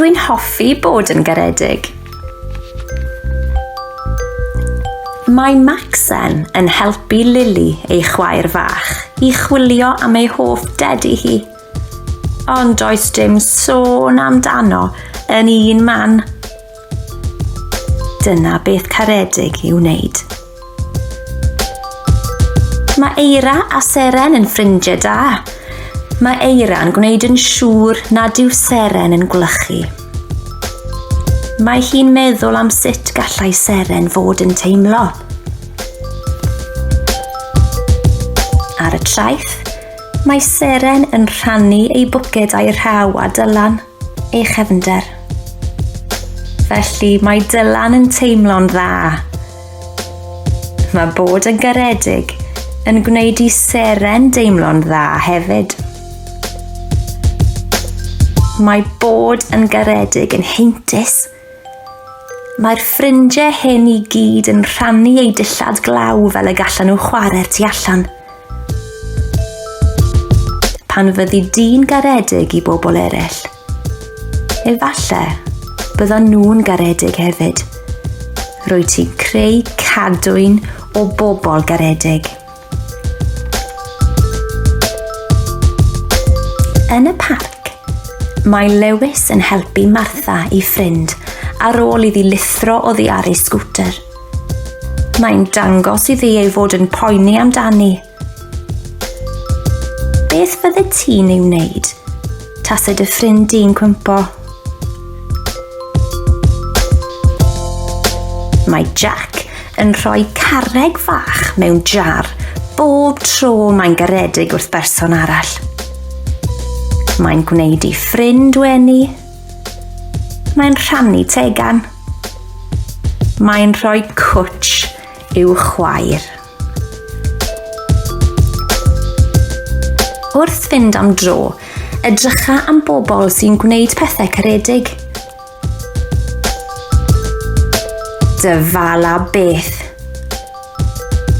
Dwi'n hoffi bod yn garedig. Mae Macsen yn helpu Lily, ei chwaer fach, i chwilio am ei hoff dedi hi. Ond does dim sôn amdano yn un man. Dyna beth caredig i'w wneud. Mae Eira a Seren yn ffrindiau da. Mae Eira'n gwneud yn siŵr nad yw Seren yn gwlychu. Mae hi'n meddwl am sut gallai Seren fod yn teimlo. Ar y traeth, mae Seren yn rhannu ei bwced a'i rhaw â Dylan, ei chefnder. Felly mae Dylan yn teimlo'n dda. Mae bod yn garedig yn gwneud i Seren deimlo'n dda hefyd. Mae bod yn garedig yn heintus. Mae'r ffrindiau hyn i gyd yn rhannu eu dillad glaw fel y gallan nhw chwarae'r tu allan. Pan fyddi di'n garedig i bobl eraill, efallai byddan nhw'n garedig hefyd. Rwy ti'n creu cadwyn o bobl garedig. Yn y parc, mae Lewis yn helpu Martha i ffrind ar ôl iddi lithro oddi ar ei sgwter. Mae'n dangos iddi ei fod yn poeni amdani. Beth fydde ti'n ei wneud tase dy ffrind di'n cwympo? Mae Jack yn rhoi carreg fach mewn jar bob tro mae'n garedig wrth berson arall. Mae'n gwneud i ffrind wenu. Mae'n rhannu tegan. Mae'n rhoi cwtsh i'w chwaer. Wrth fynd am dro, edrycha am bobl sy'n gwneud pethau caredig. Dyfala beth.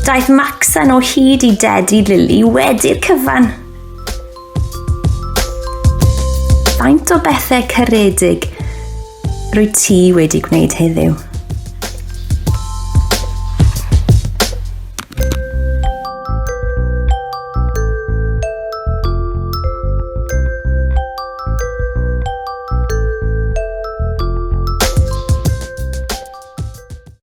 Daeth Macsen o hyd i Dedi Lily wedi'r cyfan. Faint o bethau caredig rwy ti wedi gwneud heddiw?